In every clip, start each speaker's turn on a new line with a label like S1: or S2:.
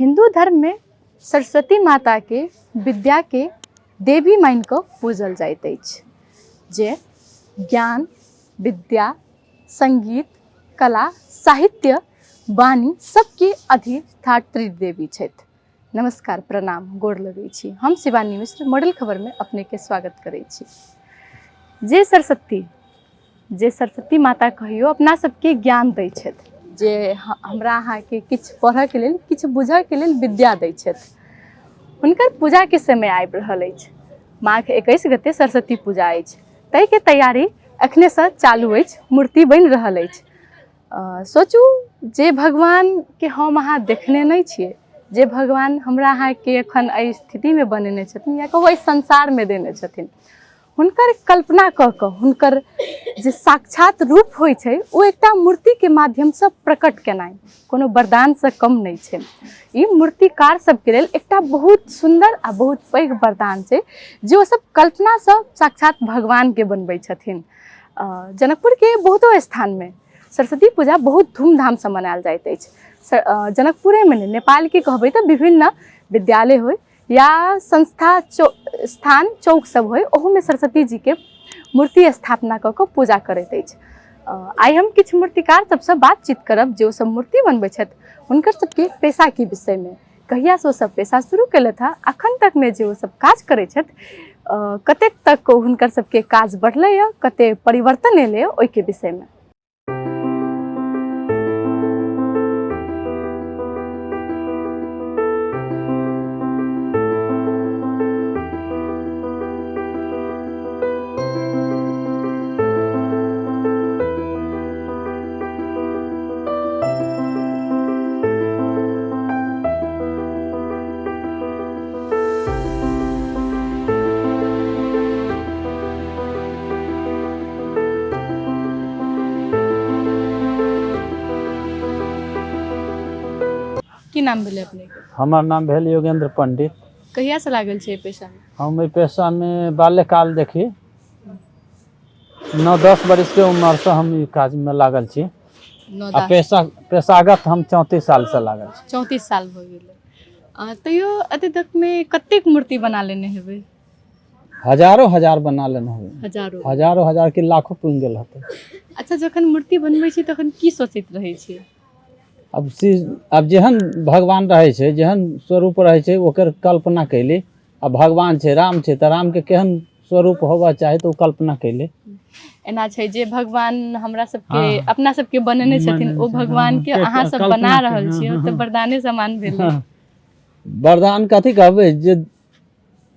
S1: हिन्दू धर्ममे सरस्वती माताके विद्याके देवी मानि कऽ पूजल जाइत अछि जे ज्ञान विद्या सङ्गीत कला साहित्य वाणी सबके अधिष्ठात्री देवी छथि। नमस्कार, प्रणाम, गोर लगै छी। हम शिवानी मिश्र मॉडल खबरमे अपनेके स्वागत करै छी। जे सरस्वती जे सरस्वती माता कहियो अपना सबके ज्ञान दै छथि, जे हमरा अहाँके किछु पढ़ऽके लेल किछु बुझऽके लेल विद्या दै छथि, हुनकर पूजाके समय आबि रहल अछि। माघ 21 गते सरस्वती पूजा अछि, ताहिके तैयारी एखनेसँ चालू अछि, मूर्ति बनि रहल अछि। सोचू जे भगवानके हम अहाँ देखने नहि छियै, जे भगवान हमरा अहाँके एखन एहि स्थितिमे बनेने छथिन या कहू एहि संसारमे देने छथिन, हुनकर कल्पना कऽ कऽ हुनकर जे साक्षात रूप होइ छै ओ एकटा मूर्तिके माध्यमसँ प्रकट केनाइ कोनो वरदानसँ कम नहि छै। ई मूर्तिकार सबके लेल एकटा बहुत सुन्दर आ बहुत पैघ वरदान छै जे ओ सब कल्पनासँ साक्षात भगवानके बनबै छथिन। जनकपुरके बहुतो स्थानमे सरस्वती पूजा बहुत धूमधामसँ मनायल जाइत अछि। जनकपुरेमे नहि, नेपालके कहबै तऽ विभिन्न विद्यालय होइ या संस्था स्थान चौक सब होइ, ओहूमे सरस्वती जीके मूर्ति स्थापना कऽ कऽ पूजा करैत अछि। आइ हम किछु मूर्तिकार सबसँ बातचीत करब जे ओ सब मूर्ति बनबै छथि, हुनकर सबके पेशाके विषयमे, कहियासँ ओ सब पेशा शुरू केलथि हँ, अखन तकमे जे ओ सब काज करै छथि, कतेक तक हुनकर सबके काज बढ़लै हँ, कतेक परिवर्तन एलै हँ, ओहिके विषयमे। की नाम भेलै अपनेके?
S2: हमर नाम भेल योगेंद्र पंडित।
S1: कहिया से लागल छै एहि पेशामे?
S2: हम एहि पेशामे बाल्यकाल देखी 9-10 बरिसके उमरसँ हम ई काजमे लागल छी।
S1: नौ
S2: आ
S1: दस
S2: पेशा पेशागत हम 34 सालसँ लागल छी।
S1: 34 साल भऽ गेलै। तैयो एते तकमे कतेक मूर्ति बना लेने हेबै?
S2: हजारो हजार बना लेने हेबै।
S1: हजारो
S2: हजारो हजार कि लाखो पुनि गेल हेतै।
S1: अच्छा, जखन मूर्ति बनबै छी तखन की सोचैत रहै छी?
S2: अब सी अब जेहन भगवान रहै छै, जेहन स्वरूप रहै छै, ओकर कल्पना कैली। आ भगवान छै, राम छै, तऽ रामके केहन स्वरूप होबऽ चाही तऽ ओ कल्पना कैली।
S1: एना छै जे भगवान हमरा सबके
S2: हाँ।
S1: अपना सबके बनेने छथिन,
S2: बनेने
S1: ओ
S2: छै,
S1: भगवान के
S2: हाँ,
S1: अहाँ सब
S2: कल्पना
S1: बना
S2: के,
S1: रहल
S2: हाँ,
S1: छियै,
S2: हाँ,
S1: ओ तऽ
S2: हाँ।
S1: वरदाने समान भेलै।
S2: हाँ। वरदान कथी कहबै जे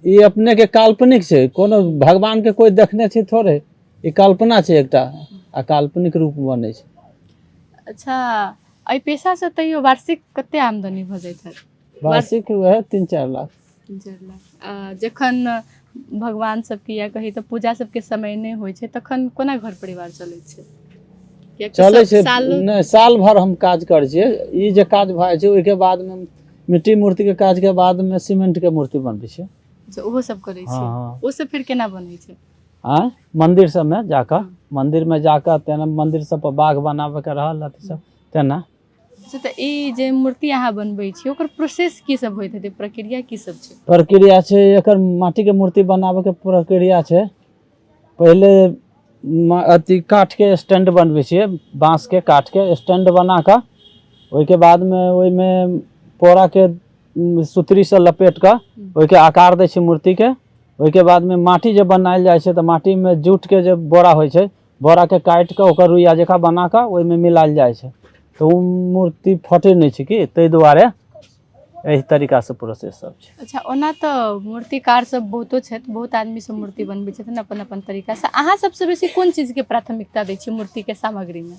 S2: ई अपने के काल्पनिक छै, कोनो भगवान के कोइ देखने छै थोड़े, ई कल्पना छै एकटा आ काल्पनिक रूप बनै छै।
S1: अच्छा, एहि पेशा से तैयो वार्षिक कते आमदनी भऽ जाइत हैत?
S2: वार्षिक वएह 3-4 लाख।
S1: 3-4 लाख। आ जखन भगवान सबके या कही तऽ पूजा सबके समय नहि होइ छै तखन कोना घर परिवार चलै छै? कियाकि
S2: चलै
S1: सब
S2: छै
S1: साल
S2: नहि, साल भर हम काज करै छियै। ई जे काज भऽ जाइ छै ओहिके बादमे मिट्टी मूर्तिके काजके बादमे सीमेंटके मूर्ति बनबै छियै।
S1: अच्छा, ओहो सब करै
S2: हँ,
S1: छियै?
S2: हँ।
S1: ओ सब फेर केना बनै छै?
S2: आँय, मन्दिर सबमे जाकऽ, मन्दिरमे जाकऽ तेना मन्दिर सब पर बाघ बनाबऽके रहल अथी सब तेना।
S1: अच्छा, तऽ ई जे मूर्ति अहाँ बनबै छी ओकर प्रोसेस की सब होइत हेतै, प्रक्रिया की सब छै?
S2: प्रक्रिया छै एकर माटीके मूर्ति बनाबऽके प्रक्रिया छै, पहिले अथी काठके स्टैंड बनबै छियै, बाँसके काठके स्टैंड बना कऽ ओहिके बादमे ओहिमे पोराके सुतरीसँ लपेट कऽ ओहिके आकार दै छियै मूर्तिके। ओहिके बादमे माटी जे बनायल जाइ छै तऽ माटीमे जूटके जे बोरा होइ छै, बोराके काटि कऽ ओकर रुइया जकाँ बना कऽ ओहिमे मिलायल जाइ छै तऽ ओ मूर्ति फटै नहि छै कि, ताहि दुआरे एहि तरीकासँ प्रोसेस सब छै।
S1: अच्छा, ओना तऽ मूर्तिकार सब बहुतो छथि, बहुत आदमी सब मूर्ति बनबै छथिन अपन अपन तरीकासँ। अहाँ सबसँ बेसी कोन चीजके प्राथमिकता दै छियै मूर्तिके सामग्रीमे?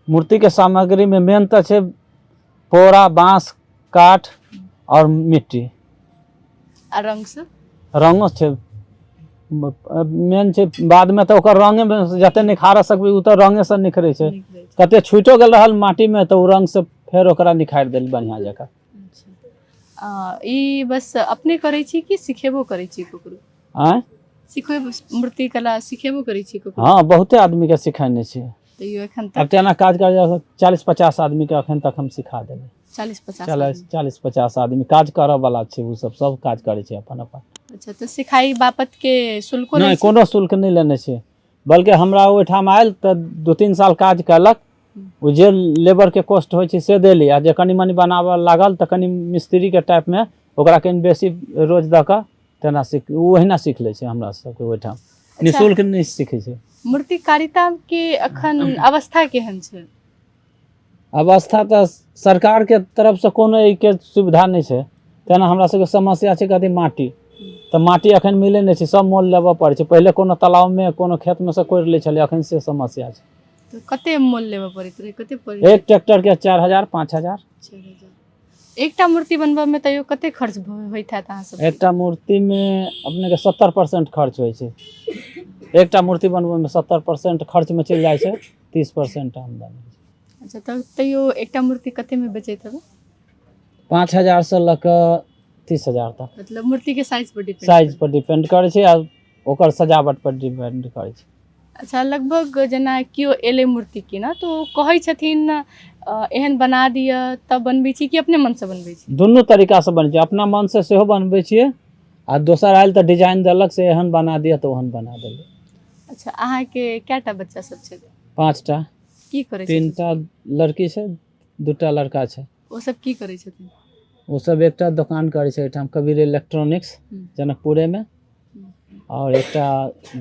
S2: मूर्तिके सामग्रीमे मेन तऽ छै पोरा, बाँस, काठ आओर मिट्टी।
S1: आ रंग सब?
S2: रंगो छै मेन छै, बादमे तऽ ओकर रंगेमे जते निखार सकबै ओ तऽ रंगेसँ निखरै छै।
S1: निखरै छै।
S2: कते छुटो गेल रहल माटीमे तऽ ओ रंगसँ फेर ओकरा निखारि देल बढ़िआँ जकाँ।
S1: अच्छा, ई बस अपने करै छी कि सिखेबो करै छी ककरो?
S2: आँय?
S1: सिखेबो, मूर्ति कला सिखेबो करै छी ककरो?
S2: हँ, बहुते आदमीके सिखेने छी।
S1: तैयो एखन तक
S2: आब तऽ एना काज कर 40-50 आदमीके एखन तक हम सिखा देबै।
S1: 40-50
S2: चालीस
S1: आदमी।
S2: 40-50 आदमी काज करऽ वाला छै। ओ सब सब काज करै छै अपन अपन।
S1: अच्छा, तऽ सिखाई बापत के शुल्को लै
S2: नहि,
S1: छी?
S2: कोनो शुल्क नहि लेने छै, बल्कि हमरा ओहिठाम आयल तऽ 2-3 साल काज कयलक। ओ जे लेबरके कॉस्ट होइ छै से देली, आ जे कनि मनि बनाबऽ लागल तऽ कनि मिस्त्रीके टाइपमे ओकरा कनि बेसी रोज दऽ कऽ तेना सीख, ओ ओहिना सीख लै छै। हमरा सबके ओहिठाम निःशुल्क नहि सीखै छै।
S1: मूर्तिकारिता के अखन अवस्था केहन छै?
S2: अवस्था तऽ सरकारके तरफसँ कोनो एहिके सुविधा नहि छै। तेना हमरा सबके समस्या छै कथी, माटी। तऽ माटी एखन मिलै नहि छै, सब मोल लेबऽ पड़ै छै। पहिले कोनो तालाबमे कोनो खेतमे सँ कोड़ि लै छलै, एखन से समस्या छै।
S1: तऽ कते मोल लेबऽ पड़ैत रहै, कते पड़ैत?
S2: एक ट्रैक्टरके 4000, 5000।
S1: 4000। एकटा मूर्ति बनबऽ मे तैयो कते खर्च होइत हैत अहाँ सबके?
S2: एकटा मूर्तिमे अपनेके 70% खर्च होइ छै। एकटा मूर्ति बनबैमे 70% खर्चमे चलि जाइ छै, 30% आमदनी।
S1: अच्छा, तऽ तैयो एकटा मूर्ति कतेमे बेचैत हेबै?
S2: 5000सँ लऽ कऽ 30,000 तक।
S1: मतलब मूर्ति के साइज पर डिपेंड?
S2: साइज पर डिपेंड करै छै आ ओकर सजावट पर डिपेंड करै छै।
S1: अच्छा, लगभग जेना केओ एलै मूर्ति कीनऽ तऽ ओ कहै छथिन एहन बना दिअ तब बनबै छी कि अपने मनसँ बनबै छी?
S2: दुनू तरीकासँ बनै छै। अपना मनसँ सेहो बनबै छियै आ दोसर आयल तऽ डिजाइन देलक, से एहन बना दिअ तऽ ओहन बना देलियै।
S1: अच्छा, अहाँके कएटा बच्चा सब छै?
S2: 5टा।
S1: की करै छथिन?
S2: 3टा लड़की छै, 2टा लड़का छै।
S1: ओ सब की करै छथिन?
S2: ओ सब एकटा दोकान करै छै एहिठाम, कबीर इलेक्ट्रॉनिक्स, जनकपुरेमे, आओर एकटा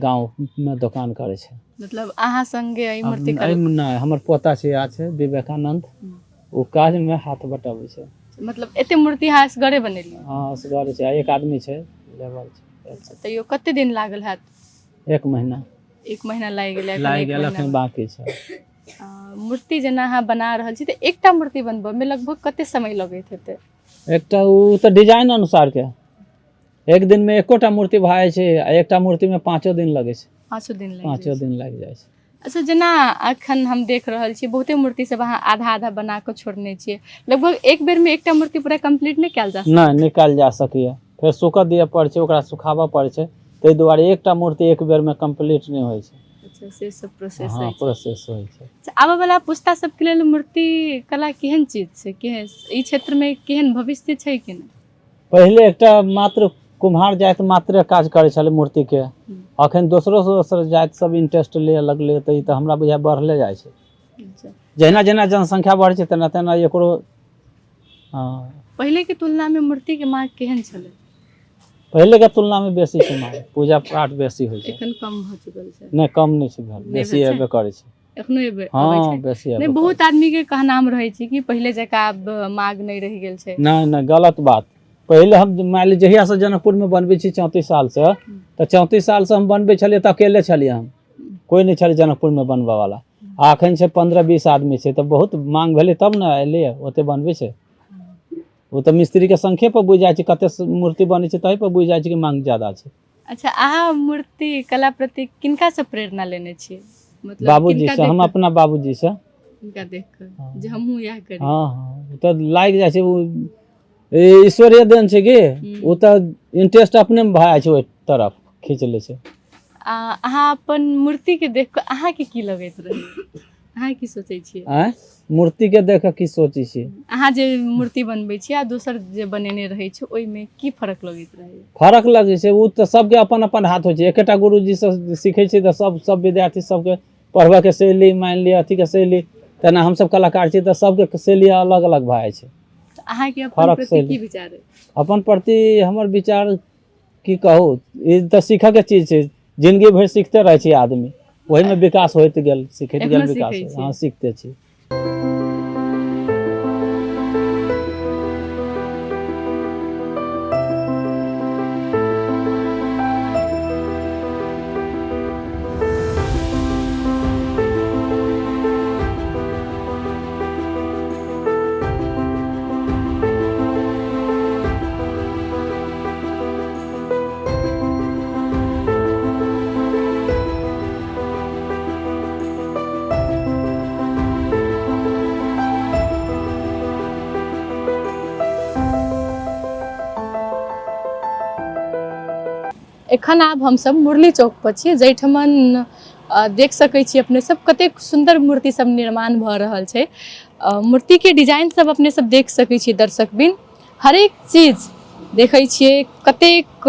S2: गाँवमे दोकान करै छै।
S1: मतलब अहाँ संगे एहि मूर्ति कला?
S2: एहिमे नहि, हमर पोता छै, आ छै विवेकानन्द, ओ काजमे हाथ बटाबै छै।
S1: मतलब एते मूर्ति अहाँ असगरे बनेलियै?
S2: हँ, असगरे छै आ एक आदमी छै, लेबर छै।
S1: अच्छा, तैयो कते दिन लागल हैत?
S2: 1 महीना।
S1: 1 महीना लागि गेलै? एखन
S2: लागि
S1: एक
S2: गेल,
S1: महीना।
S2: एखन बाँकी छै।
S1: मूर्ति जेना अहाँ बना रहल छी तऽ एकटा मूर्ति बनबऽमे लगभग कते समय लगैत हेतै?
S2: एकटा ओ तऽ डिजाइन अनुसारके, एक दिनमे एकोटा मूर्ति भए जाइ छै आ एकटा मूर्तिमे 5 दिन लगै छै।
S1: 5 दिन लागि जाइ
S2: 5
S1: छै।
S2: दिन लागि जाइ छै।
S1: अच्छा, जेना अखन हम देख रहल छी बहुते मूर्ति सब अहाँ आधा आधा बना कऽ छोड़ने छियै, लगभग एक बेरमे एकटा मूर्ति पूरा कम्प्लीट नहि कयल जा सकैए?
S2: नहि, नहि कयल जा सकैए। फेर सुखऽ दिअ पड़ै छै, ओकरा सुखाबऽ पड़ै छै, ताहि दुआरे एकटा मूर्ति एक बेरमे कम्प्लीट नहि होइ छै।
S1: अच्छा, से सब प्रोसेस
S2: हँ,
S1: होइ छै।
S2: प्रोसेस होइ छै।
S1: अच्छा, आबऽ वाला पुस्ता सबके लेल मूर्ति कला केहन चीज छै? केहन ई क्षेत्रमे केहन भविष्य छै कि नहि?
S2: पहिले एकटा मात्र कुम्हार जाति मात्रे काज करै छलै मूर्तिके, अखन दोसरो दोसर जाति सब इंटरेस्ट ले लगलै, तऽ ई तऽ हमरा बुझाइ बढ़ले जाइ छै।
S1: अच्छा।
S2: जहिना जहिना जनसंख्या बढ़ै छै तेना तेना एकरो, हँ।
S1: पहिलेके तुलनामे मूर्तिके माँग केहन छलै?
S2: पहिलेके तुलनामे बेसी छै माँग, पूजा पाठ बेसी होइ छै।
S1: एखन कम भऽ चुकल छै?
S2: नहि, कम नहि छै भेल,
S1: नहि
S2: बेसी
S1: भेल छै?
S2: एबे करै छै।
S1: एखनो अबै
S2: हँ,
S1: छै?
S2: बेसी
S1: नहि,
S2: एबे करै
S1: बहुत आदमीके कहनाम रहै छै कि पहिले जकाँ आब माँग नहि रहि गेल छै।
S2: छै। नहि नहि, गलत बात। पहिले हम मानि लिअ जहियासँ जनकपुरमे बनबै छी 34 सालसँ, तऽ 34 सालसँ हम बनबै छलियै तऽ अकेले छलियै हम, कोइ नहि छलै जनकपुरमे बनबऽवला। आ एखन छै 15-20 आदमी छै, तऽ बहुत माँग भेलै तब ने एलैए, ओते बनबै छै। ओ तऽ मिस्त्रीके संख्ये पर बुझि जाइ छै, कते मूर्ति बनै छै ताहि पर बुझि जाइ छै कि माँग ज्यादा छै।
S1: अच्छा, अहाँ मूर्ति कला प्रति किनकासँ प्रेरणा लेने छियै? मतलब
S2: बाबूजी
S1: किनका
S2: से। हम
S1: देख कऽ?
S2: अपना बाबूजी से।
S1: किनका देख कऽ जे हमहूँ इएह करी?
S2: हँ हँ, ओ तऽ लागि जाइ छै, ओ ईश्वरीय देन छै कि ओ तऽ इंटरेस्ट अपने भए जाइ छै, ओहि तरफ खींच लै छै।
S1: आ अहाँ अपन मूर्तिके देख कऽ अहाँके की लगैत रहै, अहाँ की सोचै छियै?
S2: आँय, मूर्तिके देख कऽ की सोचै छियै?
S1: अहाँ जे मूर्ति बनबै छियै आ दोसर जे बनेने रहै छै, ओहिमे की फरक लगैत रहै?
S2: फरक लगै छै, ओ तऽ सबके अपन अपन हाथ होइ छै। एकेटा गुरुजीसँ सीखै छै तऽ सब सब विद्यार्थी सबके पढ़बऽके शैली, मानि लिअ अथीके शैली, तेना हमसब कलाकार छी तऽ सबके शैली अलग अलग भए जाइ छै।
S1: तऽ अहाँके अपन
S2: फरक
S1: प्रति
S2: शैली।
S1: की विचार अइ?
S2: अपन प्रति हमर विचार की कहू, ई तऽ सीखऽके चीज छै, जिन्दगी भरि सीखते रहै छै आदमी, ओहिमे विकास होइत गेल, सीखैत गेल,
S1: एखनो
S2: विकास
S1: सीखै छी?
S2: हँ, सीखते छी।
S1: एखन आब हमसब मुरली चौक पर छी, जाहिठमन देख सकै छी अपने सब कतेक सुन्दर मूर्ति सब निर्माण भऽ रहल छै। मूर्तिके डिजाइन सब अपने सब देख सकै छी दर्शक बिन। हरेक चीज देखै छियै कतेक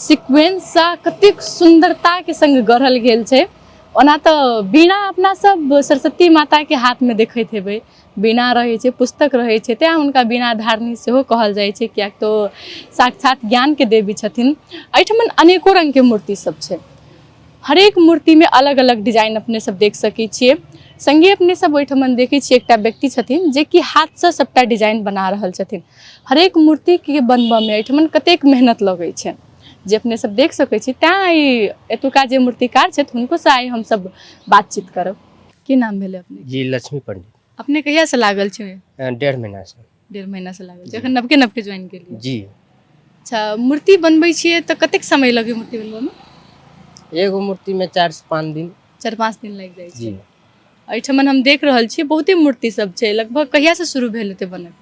S1: सिक्वेंससँ कतेक सुन्दरताके सङ्ग गढ़ल गेल छै। ओना तऽ वीणा अपना सब सरस्वती माताके हाथमे देखैत हेबै, वीणा रहै छै, पुस्तक रहै छै, तैँ हुनका वीणा धारिणी सेहो कहल जाइ छै, किएक तऽ ओ साक्षात ज्ञानके देवी छथिन। एहिठमन अनेको रङ्गके मूर्ति सब छै, हरेक मूर्तिमे अलग अलग डिजाइन अपने सब देख सकै छियै। सङ्गे अपने सब ओहिठमन देखै छियै एकटा व्यक्ति छथिन जेकि हाथसँ सबटा डिजाइन बना रहल छथिन। हरेक मूर्तिके बनबऽमे एहिठमन कतेक मेहनत लगै छै जे अपने सब देख सकै छी। तैँ ई एतुका जे मूर्तिकार छथि हुनकोसँ आइ हमसब बातचीत करब। की नाम भेलै अपने?
S3: जी, लक्ष्मी पंडित।
S1: अपने कहियासँ लागल छी?
S3: 1.5 महीनासँ।
S1: 1.5 महीनासँ लागल छी, एखन नवके नवके ज्वाइन केलियै?
S3: जी।
S1: अच्छा, मूर्ति बनबै छियै तऽ कतेक समय लगै मूर्ति बनबऽमे?
S3: एगो मूर्तिमे 4 से 5 दिन।
S1: 4-5 दिन लागि जाइ छै।
S3: जी।
S1: एहिठमन हम देख रहल छी बहुते मूर्ति सब छै, लगभग कहियासँ शुरू भेल हेतै बनब?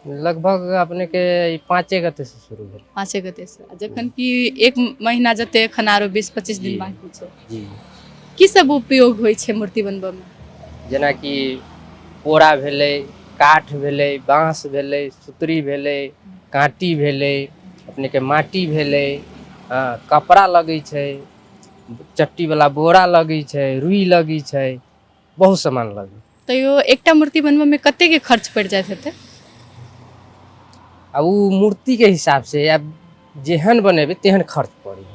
S3: लगभग अपनेके ई 5 गते से शुरू भेल।
S1: 5 गते से, आ जखन कि 1 महीना जते एखन आरो 20-25 दिन
S3: जी।
S1: बाकी छै।
S3: जी।
S1: की सब उपयोग होइ छै मूर्ति बनबऽमे?
S3: जेनाकि पोरा भेलै, काठ भेलै, बाँस भेलै, सुतरी भेलै, काँटी भेलै, अपनेके माटी भेलै, हँ, कपड़ा लगै छै, चट्टीवला बोरा लगै छै, रुइ लगै छै, बहुत सामान लगै।
S1: तैयो एकटा मूर्ति बनबऽमे कतेकके खर्च पड़ि जाइत हेतै?
S3: आ ओ मूर्तिके हिसाबसँ आब जेहन बनेबै तेहन खर्च पड़ै है।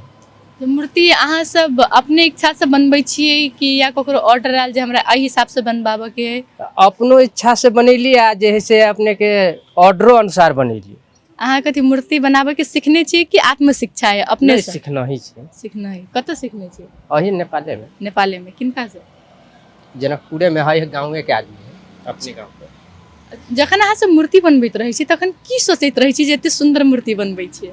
S1: तऽ मूर्ति अहाँ सब अपने इच्छासँ बनबै छियै कि या ककरो ऑर्डर आयल जे हमरा एहि हिसाबसँ बनबाबऽके अइ?
S3: अपनो इच्छासँ बनैली आ जे है से अपनेके ऑर्डरो अनुसार बनैली।
S1: अहाँ कथी मूर्ति बनाबऽके सिखने छियै कि आत्मशिक्षा है अपने
S3: नहि, सिखना ही छै।
S1: सिखना है। कतऽ सिखने छियै?
S3: अही नेपालेमे।
S1: नेपालेमे किनकासँ?
S3: जनकपुरेमे है, गाँवेके आदमी है, अपने गाँवके।
S1: जखन अहाँ सब मूर्ति बनबैत रहै छी तखन की सोचैत रहै छी जे एते सुन्दर मूर्ति बनबै छियै?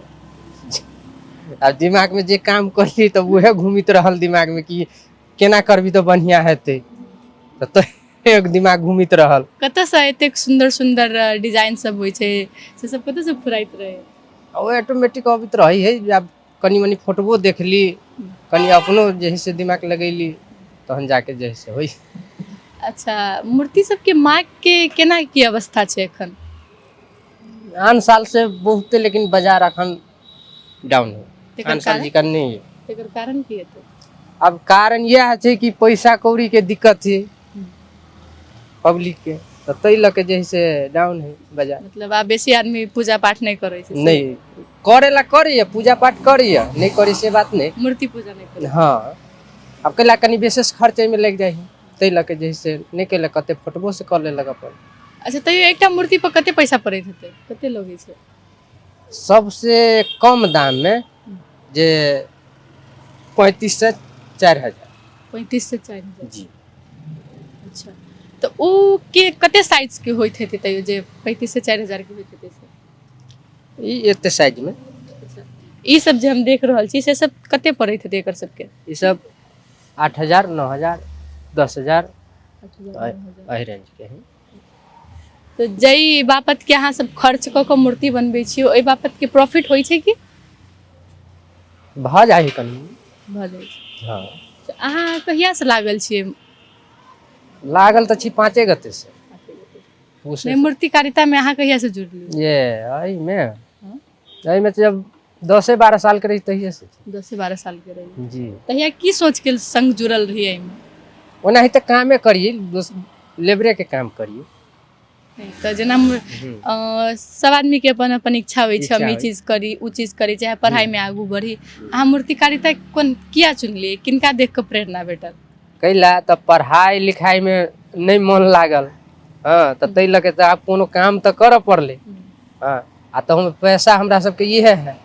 S3: आ दिमागमे जे काम करली तऽ उहे घूमित रहल दिमागमे कि केना करबी तऽ बढ़िआँ हेतै, तऽ एक दिमाग घूमित रहल।
S1: कतऽसँ एतेक सुन्दर सुन्दर डिजाइन सब होइ छै से सब कतऽसँ फुराइत रहै?
S3: आ ओ ऑटोमेटिक अबैत रहै है। आब कनि मनि फोटोओ देखली, कनि अपनो जे है से दिमाग लगैली, तहन जाके जे है से होइ।
S1: अच्छा, मूर्ति सबके माँग के केना की अवस्था छै एखन?
S3: आन साल से बहुते, लेकिन बाजार अखन डाउन है।
S1: तेकर
S3: आन साल
S1: कारण?
S3: जिका नहीं है।
S1: तेकर कारण की हेतै?
S3: अब कारण इएह छै कि पैसा कौड़ी के दिक्कत है पब्लिक के, तऽ ताहि लऽ के जे है से डाउन है बाजार।
S1: मतलब आब बेसी आदमी पूजा पाठ नहि करै छै?
S3: नहि, करे ला करैया, पूजा पाठ करैया, नहि करै से बात नहि,
S1: मूर्ति पूजा नहि करै।
S3: हँ, आब कैला कनि विशेष खर्च एहिमे लागि जाइ है, ताहि लऽ के जे है से नहि केलक, कते फोटबो से कऽ लेलक अपन।
S1: अच्छा, तैयो एकटा मूर्ति पर कते पैसा पड़ैत हेतै, कते लगै छै?
S3: सबसे कम दाममे जे 35 से 4000।
S1: 35 से 4000?
S3: जी।
S1: अच्छा, तऽ ओ के कते साइज के होइत हेतै तैयो जे 35 से 4000 के होइत हेतै से?
S3: ई एते साइज मे।
S1: अच्छा, ई सब जे हम देख रहल छी से सब कते पड़ैत हेतै एकर सबके?
S3: ई सब 8000, 9000, 10000 एहि रेंज के है।
S1: तऽ जाहि बापत के अहाँ सब खर्च कऽ कऽ मूर्ति बनबै छी ओहि बापत के प्रॉफिट होइ छै कि
S3: भऽ जाइ है कनि।
S1: भऽ जाइ छै।
S3: हँ।
S1: तऽ अहाँ कहियासँ लागल छियै?
S3: लागल तऽ छी 5 गते से।
S1: नहि, मूर्तिकारितामे अहाँ कहियासँ जुड़लियै?
S3: ये एहिमे एहिमे तऽ जब 10-12 साल के रही तहिए से।
S1: 10-12 साल के रही?
S3: जी।
S1: तहिया की सोच के संग जुड़ल रही एहिमे?
S3: ओनाही तऽ कामे करियै, लेबरे के काम करियै।
S1: तऽ जेना सब आदमी के अपन अपन इच्छा होइ छै, हम ई चीज करी ओ चीज करी, चाहे पढ़ाइमे आगू बढ़ी, अहाँ मूर्तिकारिता कोन किया चुनलियै, किनका देख कऽ प्रेरणा भेटल?
S3: कैला तऽ पढ़ाइ लिखाइमे नहि मन लागल, हँ, तऽ ताहि लऽ के तऽ आब कोनो काम तऽ करऽ पड़लै, हँ, आ तहूमे पैसा हमरा सबके इहे है,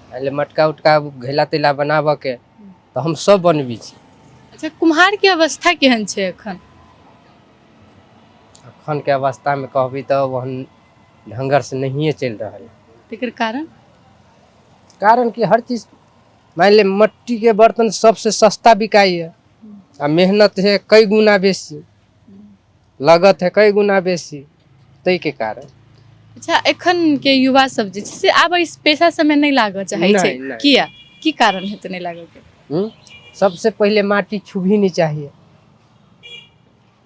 S3: मानि लिअ मटका उटका घैला तैला बनाबऽके तऽ हम सब बनबै छी।
S1: अच्छा, कुम्हारके अवस्था केहन छै एखन?
S3: अखनके अवस्थामे कहबै तऽ ओहन ढङ्गर से नहिए चलि रहल है।
S1: तकर कारण?
S3: कारण कि हर चीज मानि ले मट्टीके बर्तन सबसे सस्ता बिकाइए आ मेहनत है कई गुना बेसी, लगत है कई गुना बेसी, ताहिके कारण।
S1: अच्छा, एखन के युवा सब जे छै से आब एहि पेशा सबमे नहि लागऽ चाहै छै,
S3: नहि, नहि।
S1: किया, की कारण हेतै नहि लागऽ के?
S3: सबसे पहिले माटी छुबही नहीं चाहिए,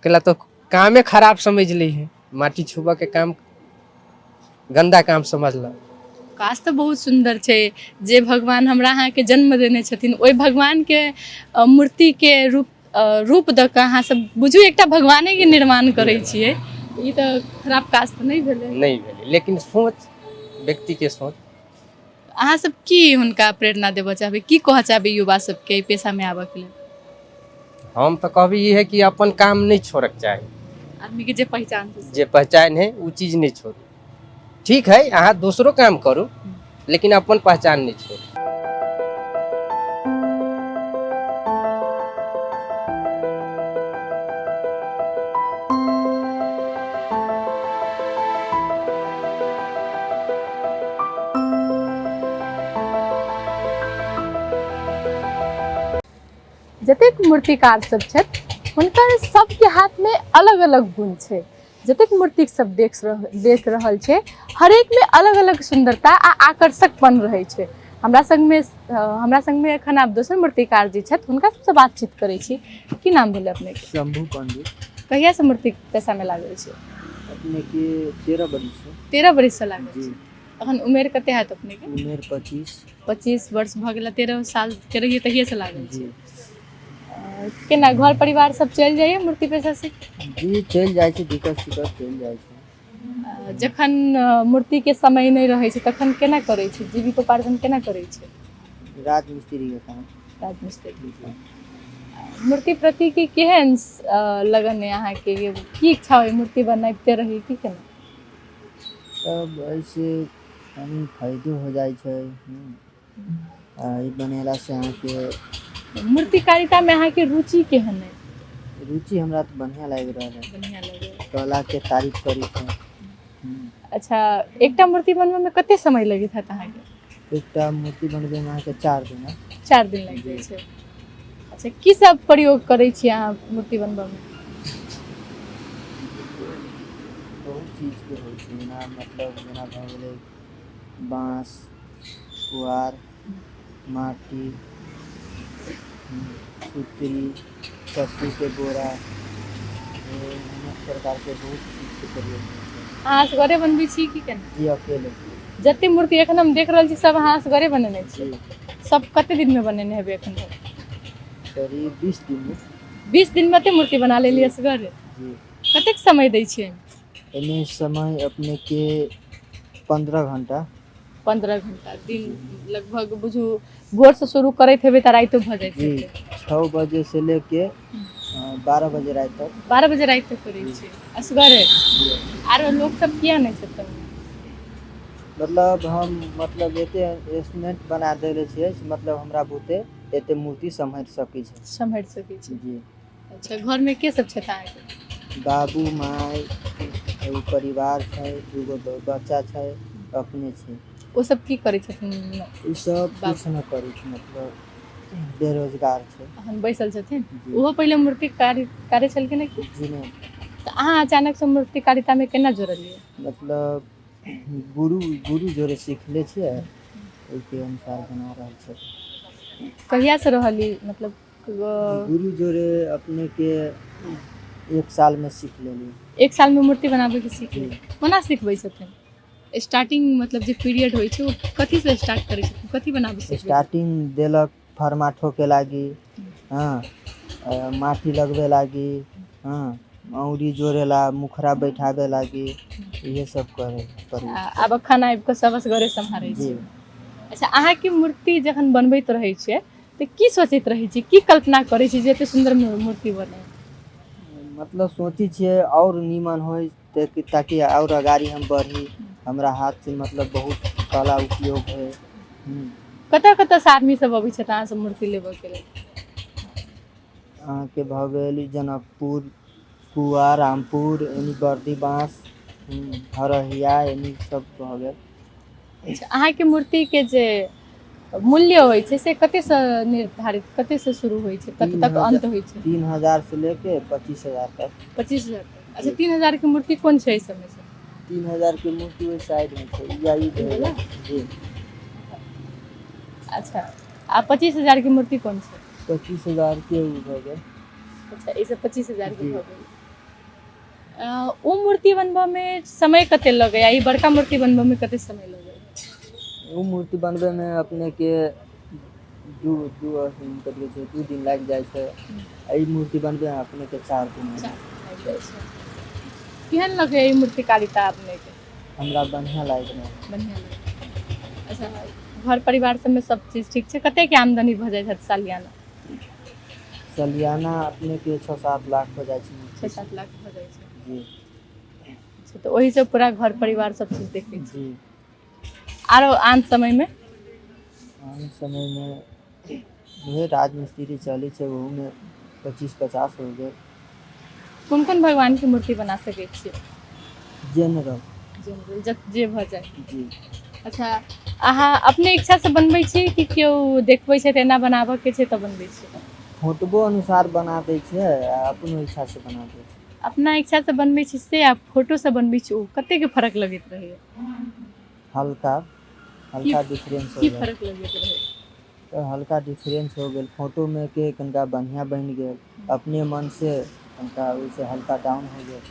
S3: कैला तो कामे खराब समझ ली है। माटी छुबऽ के काम गंदा काम समझलक।
S1: काज तऽ बहुत सुन्दर छै। जे भगवान हमरा अहाँके जन्म देने छथिन, ओहि भगवानके मूर्तिके रूप रूप दऽ कऽ अहाँ सब बुझू एकटा भगवानेके निर्माण करै छियै। ई तऽ खराब काज तऽ नहि भेलै।
S3: नहि भेलै, लेकिन सोच, व्यक्तिके सोच।
S1: अहाँ सब की हुनका प्रेरणा देबऽ चाहबै, की कहऽ चाहबै युवा सबके एहि पेशामे आबऽके लेल?
S3: हम तऽ कहबी ई है कि अपन काम नहि छोड़के चाही।
S1: आदमीके जे पहचान छै,
S3: जे पहचान है ओ चीज नहि छोड़ू। ठीक है, अहाँ दोसरो काम करू, लेकिन अपन पहचान नहि छोड़ू।
S1: जतेक मूर्तिकार सब छथि, हुनकर सबके हाथमे अलग अलग गुण छै। जतेक मूर्ति सब देख रहल छै, हरेकमे अलग अलग सुन्दरता आ आकर्षकपन रहै छै। हमरा संगमे एखन आब दोसर मूर्तिकार जी छथि, हुनका सबसँ बातचीत करै छी। की नाम भेलै अपनेके?
S4: शंभू पंडित।
S1: कहियासँ मूर्ति पेशामे लागल छै?
S4: अपने के 13 बरिस से।
S1: 13 बरिससँ लागल
S4: जी।
S1: छै। अखन उमेर कते हैत अपनेके?
S4: उमेर 25।
S1: 25 वर्ष भऽ गेल। 13 साल के रहियै तहिएसँ लागल
S4: जी।
S1: छै। केना घर परिवार सब चलि जाइए मूर्ति पेशा से?
S4: जी, चलि जाइ छै, दिक्कत सिक्कत चलि जाइ छै।
S1: जखन मूर्तिके समय नहि रहै छै, तखन केना करै छै? जीविकोपार्जन केना करै छै?
S4: राजमिस्त्री के काम।
S1: राजमिस्त्री। मूर्ति प्रति के केहन लगन है अहाँके? की इच्छा होइ, मूर्ति बनाबिते रही की केना?
S4: तब ऐसे कनि फायदो हो जाइ छै। आ ई बनेला से अहाँके
S1: मूर्तिकारितामे अहाँके रुचि केहन है?
S4: रुचि हमरा तऽ बढ़िआँ लागि रहल है।
S1: बढ़िआँ लगैए।
S4: कला के तारीफ करै छै।
S1: अच्छा, एकटा मूर्ति बनबैमे कते समय लगैत हैत अहाँके?
S4: एकटा मूर्ति बनबैमे अहाँके 4 दिन।
S1: 4 दिन लागि जाइ छै। अच्छा, की सब प्रयोग करै छी अहाँ मूर्ति बनबऽमे?
S4: बहुत चीजके होइ छै, जेना मतलब जेना भऽ गेलै बाँस, पुआर, माटी, सुतरी, सत्तूके बोरा, अनेक प्रकारके बहुत चीजके प्रयोग होइ छै।
S1: अहाँ असगरे बनबै छी की केना?
S4: जी, अकेले।
S1: जते मूर्ति एखन हम देख रहल छी, सब अहाँ असगरे बनेने छी?
S4: जी।
S1: सब कते दिनमे बनेने हेबै एखन तक?
S4: करीब 20 दिनमे।
S1: 20 दिनमे एते मूर्ति बना लेली असगरे?
S4: जी।
S1: कतेक समय दै छियै?
S4: एहिमे समय अपनेके 15 घंटा।
S1: 15 घंटा दिन लगभग। बुझू भोरसँ शुरू करैत हेबै तऽ रातिो भऽ जाइत
S4: जी।
S1: हेतै।
S4: 6 बजे से लेके 12 बजे राति तक।
S1: 12 बजे राति तक करै छियै असगरे?
S4: जी।
S1: आरो लोक सब किया नहि छथिन?
S4: मतलब हम मतलब एते एस्टिमेट बना देले छियै, मतलब हमरा बुते एते मूर्ति सम्हारि सकै छै।
S1: सम्हारि सकै छी।
S4: जी।
S1: अच्छा, घरमे के सब छथि अहाँके?
S4: बाबू, माय, एगो परिवार छै, दूगो बच्चा छै, अपने छै।
S1: ओ सब की करै छथिन?
S4: ई सब
S1: बाबू।
S4: कुछ न करै छै, मतलब बेरोजगार छै।
S1: अखन बैसल छथिन?
S4: जी।
S1: ओहो पहिले मूर्तिकारी कार्य छलखिन हँ की?
S4: जी नहि।
S1: तऽ अहाँ अचानक से मूर्तिकारितामे केना जुड़लियै?
S4: मतलब गुरु गुरु जोरे सीखले छियै, ओहिके अनुसार बना रहल छै।
S1: कहियासँ रहली मतलब
S4: गुरु जोरे अपने के एक साल में सीख लेली।
S1: एक सालमे मूर्ति बनाबैके सीख
S4: जी।
S1: लेली। कोना सिखबै छथिन? स्टार्टिंग मतलब जे पीरियड होइ छै, ओ कथीसँ स्टार्ट करै छथिन? कथी बनाबै सिखबै छथिन?
S4: स्टार्टिंग देलक फरमा ठोके लागी, हाँ, माटी लगबे लागी, हाँ, औरी जोड़ेला, मुखड़ा बैठाबे लागी, इहे सब करे पड़ै।
S1: आ आब एखन आबि कऽ सब असगरे सम्हारै
S4: जी।
S1: छै। अच्छा, अहाँके मूर्ति जखन बनबैत रहै छियै तऽ की सोचैत रहै छी, की कल्पना करै छी जे एते सुन्दर मूर्ति बने?
S4: मतलब सोचै छियै और नीमन होइ ताकि और अगाड़ी हम बढ़ी, हमरा हाथ से मतलब बहुत कला उपयोग होइ।
S1: कतऽ कतऽसँ आदमी सब अबै छथि अहाँ सब मूर्ति लेबऽ के लेल?
S4: अहाँके भऽ गेल जनकपुर, कुआ रामपुर, एनी बर्दी बाँस, हरहिया, एनी सब भऽ गेल।
S1: अच्छा, अहाँके मूर्तिके जे मूल्य होइ छै से कतेसँ निर्धारित, कतेसँ शुरू होइ छै, कते
S4: तीन
S1: तक
S4: हजार।
S1: अन्त होइ छै?
S4: 3000 से लेके 25,000 तक।
S1: 25,000 तक। अच्छा, 3000 के मूर्ति कोन छै एहि सबमे से?
S4: 3000 के मूर्ति ओहि साइड में छै, या ई भऽ गेल जी।
S1: अच्छा, आ 25,000 के मूर्ति कोन छै?
S4: 25,000 के उ भऽ गेल।
S1: अच्छा, ई सब 25,000 के
S4: जी।
S1: भऽ गेल। ओ मूर्ति बनबऽमे समय कते लगैया, ई बड़का मूर्ति बनबऽमे कते समय लगैया?
S4: ओ मूर्ति बनबैमे अपनेके दू दू कथी कहै छै 2 दिन लागि जाइ छै। आ ई मूर्ति बनबैमे अपनेके 4 दिन लागि
S1: जाइ छै। केहन लगैया ई मूर्तिकारिता अपनेके?
S4: हमरा बढ़िआँ लागि रहल।
S1: बढ़िआँ लगैया। अच्छा, घर परिवार सबमे सब चीज ठीक छै? कतेक आमदनी भऽ जाइ छै सालियाना?
S4: सलियाना अपनेके 6-7 लाख हो जाइ छै।
S1: 6-7 लाख भऽ जाइ छै।
S4: जी।
S1: अच्छा, तऽ ओहिसँ पूरा घर परिवार सब चीज देखै छी?
S4: जी।
S1: आरो आन समयमे?
S4: आन समयमे उहे राजमिस्त्री चलै छै, ओहूमे 25-50 हो गेल।
S1: कोन कोन भगवानके मूर्ति बना सकै छियै?
S4: जेनरल।
S1: जेनरल जे भऽ जाय।
S4: जी।
S1: अच्छा, अहाँ अपने इच्छासँ बनबै छी कि केओ देखबै छै तऽ एना बनाबऽके छै तऽ बनबै छी?
S4: फोटबो अनुसार बना दै छियै आ अपनो इच्छासँ बना दै छियै।
S1: अपना इच्छासँ बनबै छी से आ फोटोसँ बनबै छी ओ कतेक फरक लगैत रहैया?
S4: हल्का हल्का डिफरेंस हो
S1: की
S4: गेल।
S1: फरक लगैत रहै?
S4: तऽ हल्का डिफरेंस हो गेल। फोटोमे के कनिका बढ़िआँ बनि गेल, अपने मनसँ कनिका ओहिसँ हल्का डाउन हो गेल।